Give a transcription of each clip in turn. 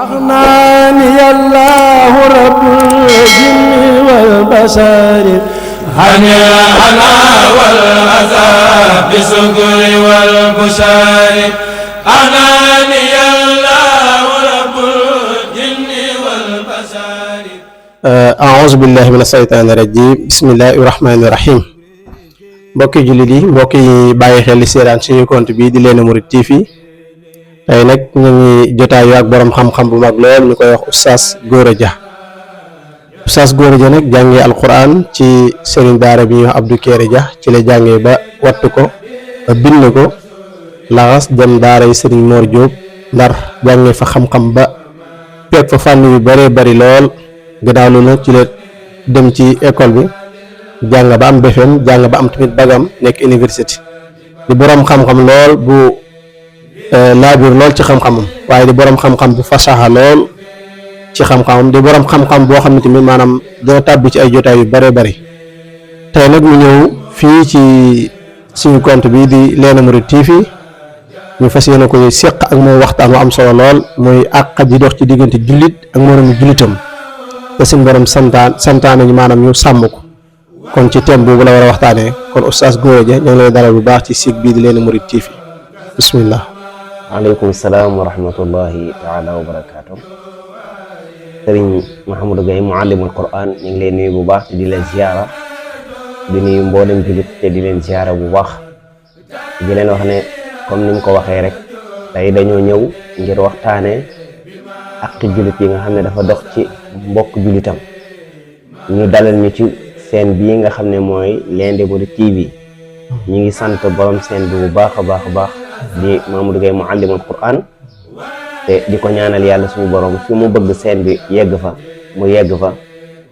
أغناني الله رب الجن والبشر هني أنا والأذى بسكر والبشر أغناني الله رب الجن والبشر أعوذ بالله من الشيطان الرجيم بسم الله الرحمن الرحيم mbokki jullit yi mbokk yi bàyyi xel li seetaan suñu compte bi di Léna Mouride TV tey nag ñu ngi jotaayu ak borom xam-xam bu mag lool ñu koy wax Oustaz Gora Dia. Oustaz Gora Dia nag jàngee alquran ci sëriñ daara bi ñuy wax Abdou Kéré Dia ci la jàngee ba wattu ko ba bind ko laxas dem daara yi sëriñ Mor Diop Ndar jàngee fa xam-xam ba peeg fa fànn yu bëree bëri lool gannaaw loolu nag ci la dem ci école bi jàng ba am BFEM jàng ba am tamit bagam nekk université di borom xam-xam lool bu laabir lool ci xam-xamam waaye di borom xam-xam bu fasaxa lool ci xam-xamam di borom xam-xam boo xam ne tamit maanaam dina tàbbi ci ay jotaay yu bëree bëri tey nag ñu ñëw fii ci suñu compte bi di Léna Mouride TV ñu fas yéene ko seq ak moom waxtaan wa am solo lool muy àq ji dox ci diggante jullit ak moroomu jullitam te suñu borom santaane ñu maanaam ñu sàmm ko kon ci thème boobu la war a waxtaanee kon Oustaz Gora Dia ñu ngi lay dalal bu baax ci site bii di Léna Mouride TV bismillah. waaleykum salaam wa rahmatullahi taala wa barakaatu. Sëriñ Mouhamadou Gaye muallimul Qur'an ñu ngi lay nuyu bu baax te di leen ziara di nuyu mboolem jullit te di leen ziara bu baax di leen wax ne comme ni mu ko waxee rek tey dañoo ñëw ngir waxtaanee ak jullit yi nga xam ne dafa dox ci mbokk jullitam ñu dalal ñu ci seen bii nga xam ne mooy Léna Mouride TV ñu ngi sant borom seen bi bu baax a baax a baax di Mouhamadou Gaye muallimul Qur'an te di ko ñaanal yàlla suñu borom fi mu bëgg seen bi yegg fa mu yegg fa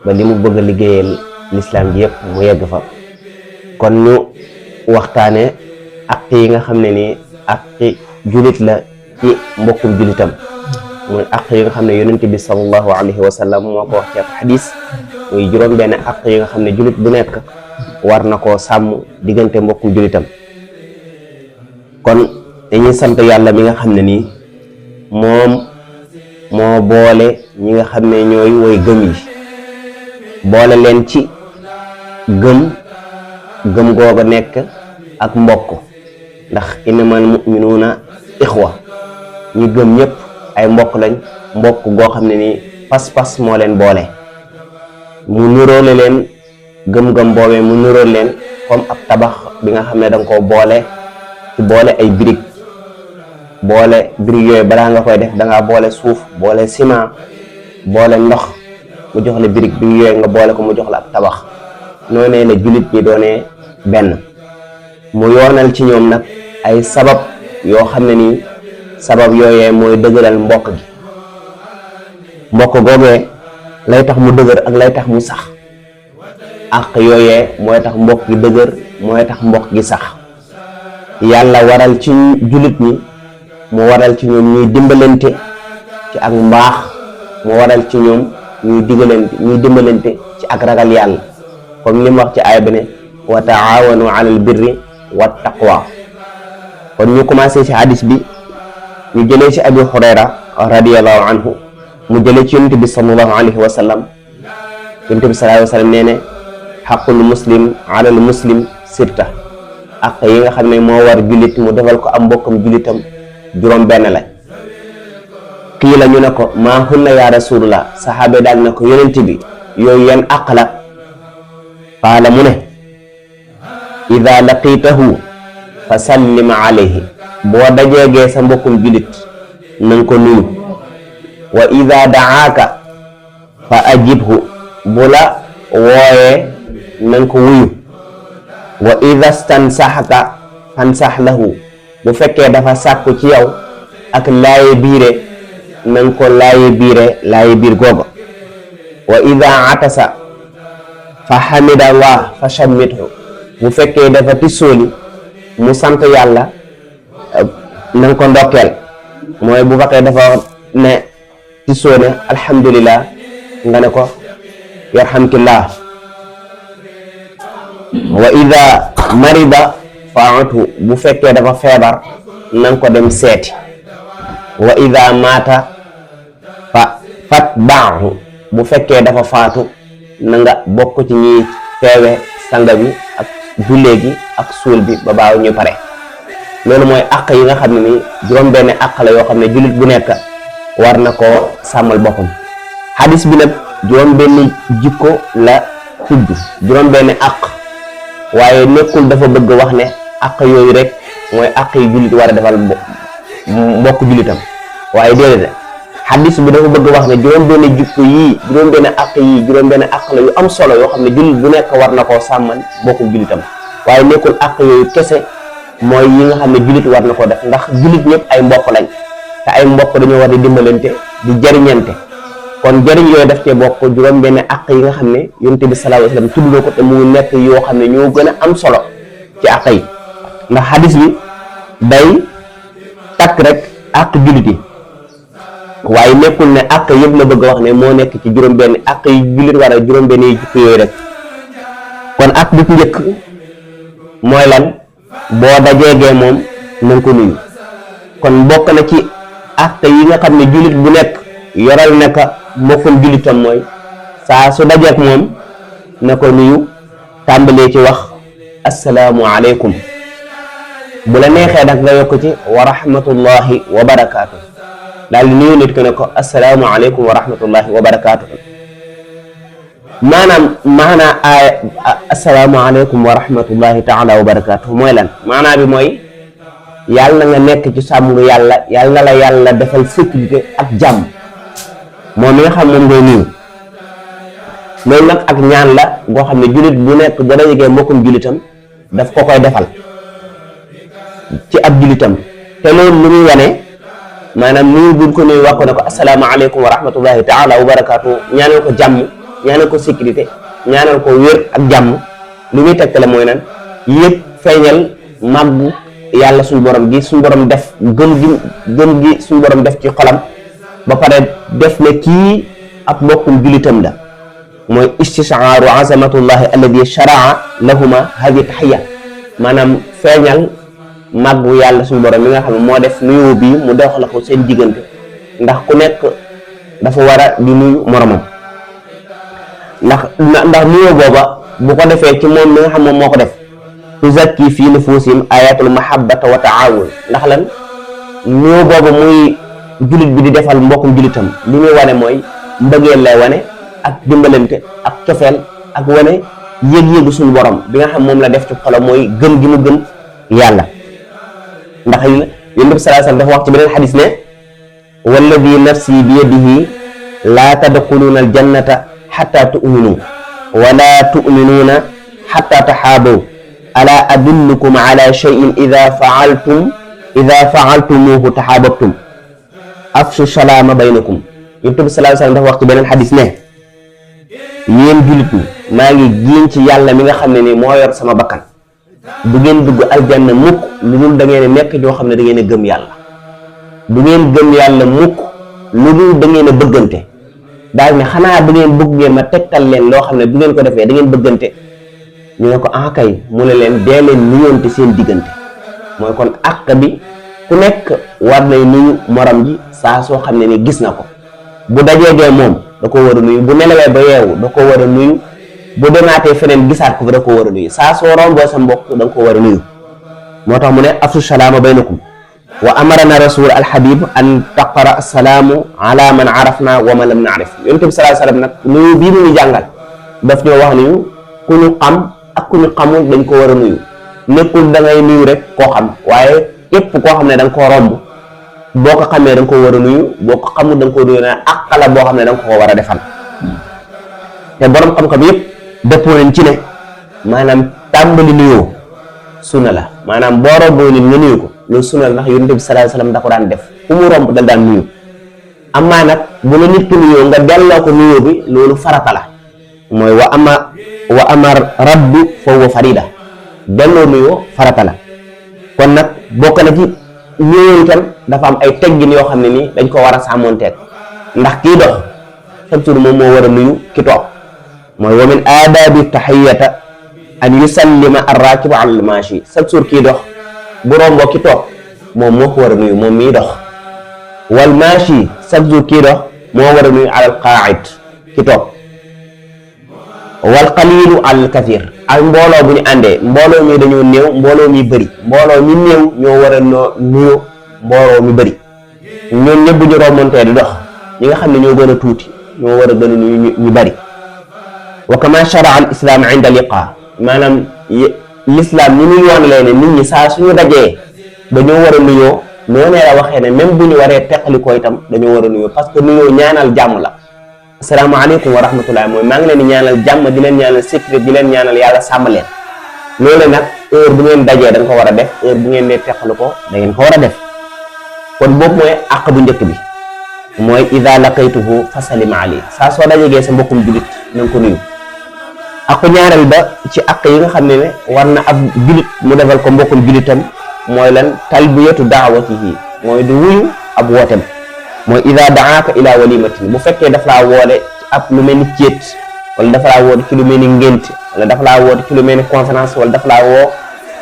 ba li mu bëgg a liggéeyal l'islam bi yëpp mu yegg fa kon ñu waxtaane ak yi nga xam ne nii ak julit la ci mbokkum julitam muy ak yi nga xam ne yonent bi sallallahu alayhi wa sallam moo ko wax ci xadis muy juróom benn ak yi nga xam ne julit bu nekk war na koo sàmm diggante mbokkum julitam kon dañuy sant yàlla mi nga xam ne nii moom moo boole ñi nga xam ne ñooy woy gëm yi boole leen ci gëm googa nekk ak mbokk ndax innamal mu'minuuna ixwa ñi gëm ñëpp ay mbokk lañ mbokk goo xam ne nii pas-pas moo leen boole mu nuróole leen gëm-gëm boobee mu nuróole leen comme ab tabax bi nga xam ne danga ko boole ci boole ay brique yooyu balaa nga koy def dangaa boole suuf boole ciment boole ndox mu jox la brique yooyu nga boole ko mu jox la ab tabax noonee la jullit ñi doonee benn mu yoonal ci ñoom nag ay sabab yoo xam ne nii sabab yooyee mooy dëgëral mbokk gi mbokk googee lay tax mu dëgër ak lay tax mu sax ak yooyee mooy tax mbokk gi dëgër mooy tax mbokk gi sax yàlla waral ci jullit ñi mu waral ci ñoom ñuy dimbalante ci ak mbaax mu waral ci ñoom ñuy dimbalante ci ak ragal yàlla comme li mu wax ci aaya bi ne wa taawanu alal birri wa taqwa kon ñu commencé ci hadis bi ñu jëlee ci Abi Hurayra radiyallahu anhu mu jëlee ci yonent bi sallallahu alayhi wa sallam yonent bi sallallahu alayhi wa sallam nee ne xaqul muslim alal muslim sitta ak yi nga xam ne moo war jullit mu defal ko am mbokkam jullitam juróom benn la kii la ñu ne ko maa hunna ya rasulullah saxaabe daal na ko yonent bi yooyu yan àq la qaala mu ne ida laqitahu fa sallim alayhi boo dajeegee sa mbokkum jullit nanga ko nuyu wa ida daaka fa ajibhu bu la wooyee nanga ko wuyu wa ida stansaxaka fansax lahu bu fekkee dafa sàkku ci yow ak laaye biire nanga ko laaye biir googa wa ida atasa fa hamidallah fa shammithu bu fekkee dafa tissooli mu sant yàlla nanga ko ndokkeel mooy bu fekkee dafa ne tissoone alhamdulillah nga ne ko yarhamkillah wa ida marida faatu bu fekkee dafa feebar nanga ko dem seeti wa ida maata fat baaxu bu fekkee dafa faatu na nga bokk ci ñi teewe sanga bi ak jullee gi ak suul bi ba baaw ñu pare. loolu mooy àq yi nga xam ne ni juróom-benn àq la yoo xam ne jullit bu nekk war na koo sàmmal boppam. hadis bi nag juróom-benn jikko la tudd, juróom-benn àq, waaye nekkul dafa bëgg wax ne àq yooyu rek mooy àq yi jullit war a defal mbokk jullitam, waaye déedéet hadis bi dafa bëgg wax ne juróom-benn jikko yii, juróom-benn àq yii, juróom-benn àq la yu am solo yoo xam ne jullit bu nekk war na koo sàmmal mbokku jullitam, waaye nekkul àq yooyu kese mooy yi nga xam ne jullit war na koo def, ndax jullit ñëpp ay mbokk lañ te ay mbokk dañoo war di dimbalante di jariñante. kon jariñ yooyu def cee bokk juróom-benn àq yi nga xam ne Yonent bi sallallahu alayhi wasallam tudd na ko te mu nekk yoo xam ne ñoo gën a am solo ci àq yi, ndax hadis bi day takk rek àq jullit yi, waaye nekkul ne àq yëpp la bëgg a wax ne moo nekk ci juróom-benn àq yi jullit war a juróom-benn yi jikko yooyu rek. kon àq bi ci njëkk mooy lan? boo dajeegee moom na nga ko nuyu. kon bokk na ci àq yi nga xam ne jullit bu nekk yoral na ko mbokkum jullitam mooy saa su dajeek moom na ko nuyu, tàmbalee ci wax assalaamu aleykum. bu la neexee nag nga yokk ci wa rahmatullahi wa barakaatu, daal di nuyu nit ko ne ko assalaamu aleykum wa rahmatullahi wa barakaatu. maanaa aaya assalaamu aleykum wa rahmatullahi taala wa barakaatu mooy lan? maanaa bi mooy yàlla na nga nekk ci sàmm yàlla, yàlla na la yàlla defal sécurité ak jàmm moom mi nga xam moom ngay nuyu. loolu nag ak ñaan la boo xam ne jullit bu nekk ba dajegee mbokkum jullitam daf ko koy defal ci ab jullitam, te loolu lu muy wane maanaam nuyu buñ ko nuyu wax ko ne ko assalaamu aleykum wa rahmatullahi taala wa barakaatu, ñaanal ko jàmm, ñaanal ko sécurité, ñaanal ko wér ak jàmm. lu muy tegtale mooy nan yëpp feeñal màggu yàlla suñu borom gi, suñu borom def gëm gi suñu borom def ci xolam, ba pare def ne kii ab mbokkum jullitam la. mooy istishaaru azamatullahi alladi sharaa lahuma hadi tahiya, maanaam feeñal màggu yàlla suñu borom mi nga xam ne moo def nuyoo bii mu dox la ko seen diggante, ndax ku nekk dafa war a di nuyu moromam. ndax nuyoo booba bu ko defee ci moom mi nga xam moom moo ko def tuzakki fii nufusihim ayatul mahabbata wa taawun. ndax lan nuyoo booba muy jullit bi di defal mbokkum jullitam li muy wane mooy mbëggeel lay wane ak dimbalante ak cofeel ak wane yëg-yëgu suñu borom bi nga xam moom la def ci xolam, mooy gën gi mu gën yàlla. ndax Yonent bi sallallahu alayhi wasallam dafa wax ci beneen xadis ne walladi nafsi bi yadihi laa tadxuluuna aljannata xatta tu'minu wala tu'minuuna xatta taxaabaw ala adullukum ala cheyin ida faaltumuhu taxaababtum afshu salaama baynakum. Yonent bi sallallahu alayhi wasallam dafa wax ci beneen xadis ne yéen jullit ñi maa ngi giñ ci yàlla mi nga xam ne ni moo yor sama bakkan, du ngeen dugg aljanna mukk lu dul da ngeen nekk ñoo xam ne da ngeen a gëm yàlla, du ngeen gëm yàlla mukk lu dul da ngeen a bëggante. daal ne xanaa da ngeen bëgg ngeen ma tegtal leen loo xam ne bu ngeen ko defee da ngeen bëggante. ñu ne ko ah kay, mu ne leen dee leen nuyoonte seen diggante. mooy kon àq bi ku nekk war nay nuyu morom ji saa soo xam ne ni gis na ko, bu dajeegee moom da ko war a nuyu, bu nelawee ba yeewu da ko war a nuyu, bu demaatee feneen gisaat ko fa da ko war a nuyu, saa soo romboo sa mbokk da nga ko war a nuyu. moo tax mu ne afsu salaama baynakum wa amarana rasul alhabib an taqara assalaamu ala man arafna wa man lam naarif. Yonent bi sallallahu alayhi wasallam nag nuyu bii mu ñu jàngal daf ñoo wax ni ku ñu xam ak ku ñu xamul dañ ko war a nuyu. nekkul da ngay nuyu rek koo xam, waaye képp koo xam ne da nga koo romb boo ko xamee da nga ko war a nuyu, boo ko xamul da nga ko nuyu ne àq la boo xam ne da nga ko war a defal. te borom xam-xam yëpp dëppoo nañ ci ne maanaam tàmbali nuyoo sunna la, maanaam boo romboo nit nga nuyu ko loolu sunna la, ndax Yonent bi sallallahu alayhi wasallam da ko daan def fu mu romb da daan nuyu. amaa nag bu la nit ki nuyoo nga delloo ko nuyoo bi loolu farata la, mooy wa amar raddu fa huwa farida, delloo nuyoo farata la. kon nag bokk na ci nuyoo itam dafa am ay teggin yoo xam ne nii dañ ko war a sàmmonteeg, ndax kii dox chaque jour moom moo war a nuyu ki toog. mooy wa min aadaabi taxiyata an yusallima arrakibu ala almaashi. chaque jour kii dox bu romboo ki toog moom moo ko war a nuyu moom mii dox. wal maashi chaque jour kii dox moo war a nuyu alal qaa'id ki toog wal qalilu alal kathir ak mbooloo bu ñu àndee mbooloo mi dañoo néew mbooloo mi bëri mbooloo mi néew ñoo war a nuyu mbooloo mi bëri ñoom ñëpp bu ñu romontee di dox ñi nga xam ne ñoo gën a tuuti ñoo war a gën a nuyu ñu bëri wa kama sharaa al islam inda liqa maanaam l'islam ni muy yoon lee ne nit ñi saa suñu dajee dañoo war a nuyoo noonu la waxee ne même bu ñu waree teqalikoo itam dañoo war a nuyoo parce que nuyoo ñaanal jàmm la asalaamaaleykum wa rahmatullahi mooy maa ngi leen di ñaanal jàmm di leen ñaanal sécurité di leen ñaanal yàlla sàmm leen loolu nag heure bu ngeen dajee da nga ko war a def heure bu ngeen dee teqalikoo da ngeen ko war a def kon boobu mooy àq bu njëkk bi mooy ida laqaytuhu fasalim ali saa soo dajegee sa mbokkum julit na nga ko nuyu àqu ñaareel ba ci àq yi nga xam ne war na ab julit mu defal ko mbokkum julitam mooy lan talbiyatu daawatihi mooy di wuyu ab wootem mooy ida daaka ila walimatin bu fekkee daf laa woode ci ab lu mel ni céet wala dafa laa woote ci lu mel ni ngént wala dafa laa woote ci lu mel ni conférence wala dafa laa woo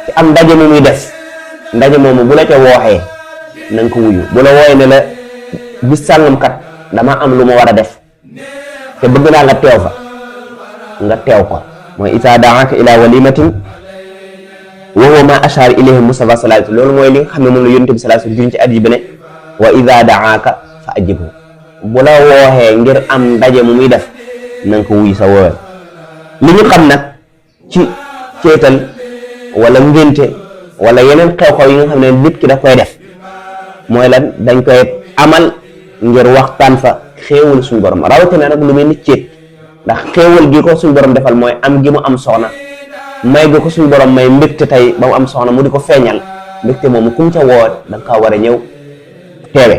ci am ndaje mu muy def ndaje moomu bu la ca wooxee na nga ko wuyu bu la wooyee ne la bis sàngam kat dama am lu ma war a def te bëgg naa nga teew fa nga teew ko mooy ida daaka ila walimatin wa huwa ma ashar ilayhi Mustafa sallallahu alayhi loolu mooy li nga xam ne moom la yonent bi sallallahu alayhi wasallam ci addi bi ne wa ida daaka fa ajibhu bu la wooxee ngir am ndaje mu muy def na nga ko wuy sa woowee li ñu xam nag ci ceetal wala ngénte wala yeneen xew-xew yi nga xam ne nit ki daf koy def mooy lan dañ koy amal ngir waxtaan fa xéewal suñu borom rawatina nag lu mel ni ceet ndax xéewal gi ko suñu borom defal mooy am gi mu am soxna may gi ko suñu borom may mbégte tey ba mu am soxna mu di ko feeñal mbégte moomu kum ca woo da nga kaa war a ñëw teewe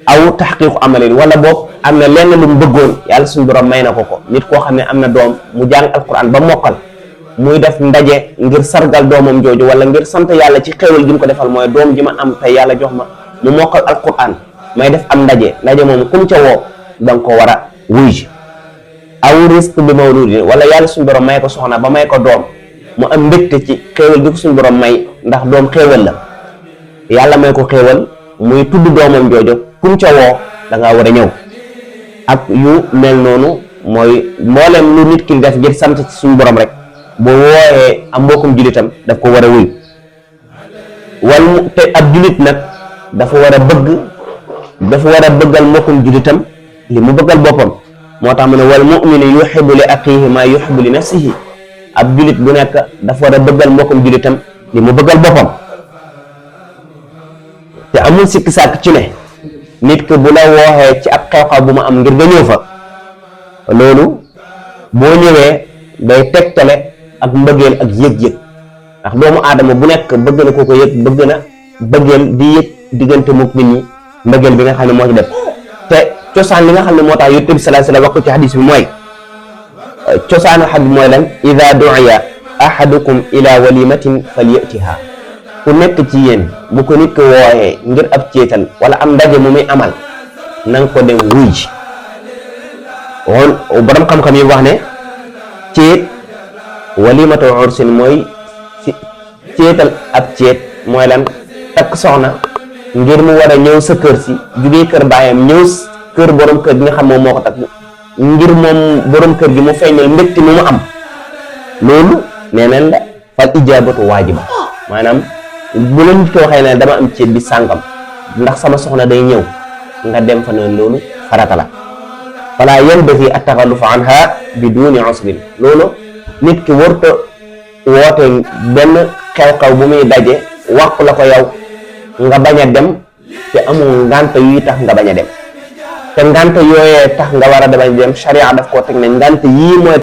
aw taxqiiqu amalin wala boog am na lenn lu mu bëggoon yàlla suñu borom may na ko ko nit koo xam ne am na doom mu jàng alquran ba mokkal muy def ndaje ngir sargal doomam jooju wala ngir sant yàlla ci xéewal gi mu ko defal mooy doom ji ma am tey yàlla jox ma mu mokkal alquran may def am ndaje moomu kum ca woo da nga ko war a wuy ji aw risque bi mawludin wala yàlla suñu borom may ko soxna ba may ko doom mu am mbégte ci xéewal gi ko suñu borom may ndax doom xéewal la yàlla may ko xéewal muy tudd doomam jooju kum ca woo da ngaa war a ñëw ak yu mel noonu mooy mboolem lu nit ki def ngir sant ci suñu borom rek boo wooyee am mbokkum julitam daf ko war a wuy wal te ab julit nag dafa war a bëggal mbokkum julitam li mu bëggal boppam moo tax mu ne wal mu'minu yuhibbu li axiihi maa yuhibbu li nafsihi ab julit bu nekk dafa war a bëggal mbokkum julitam li mu bëggal boppam te amul sikki sàkk ci ne nit ki bu la wooxee ci ab xew-xew bu ma am ngir nga ñëw fa loolu boo ñëwee day tegtale ak mbëggeel ak yëg-yëg ndax doomu aadama bu nekk bëgg na ko ko yëg bëgg na bëggeel di yëg diggante mook nit ñi mbëggeel bi nga xam ne moo ci def te cosaan li nga xam ne moo tax Yonent bi sallallahu alayhi wasallam wax ko ci hadis bi mooy cosaanu xadis mooy lan ida du'iya ahadukum ila walimatin falyatiha ku nekk ci yéen bu ko nit ko wooyee ngir ab ceetal wala am ndaje mu muy amal na nga ko dem wuy ji woon borom xam-xam yi wax ne ceet walimatu ursin mooy ceetal ab ceet mooy lan takk soxna ngir mu war a ñëw sa kër si jugee kër baayam ñëw kër borom kër gi nga xam moom moo ko takk ngir moom borom kër gi mu feeñal mbégte mi mu am loolu nee nañ la fal ijabatu waajiba maanaam bu la nit ko waxee ne dama am ceet bi sàngam ndax sama soxna day ñëw nga dem fa noonu loolu farata la fala yanbaghi at-taxallufu anha biduni usrin loolu nit ki warta woote benn xew-xew bu muy daje wax la ko yow nga bañ a dem te amul ngànte yuy tax nga bañ a dem te ngànte yooyee tax nga war a dem sharia daf koo teg ne ngànte yii mooy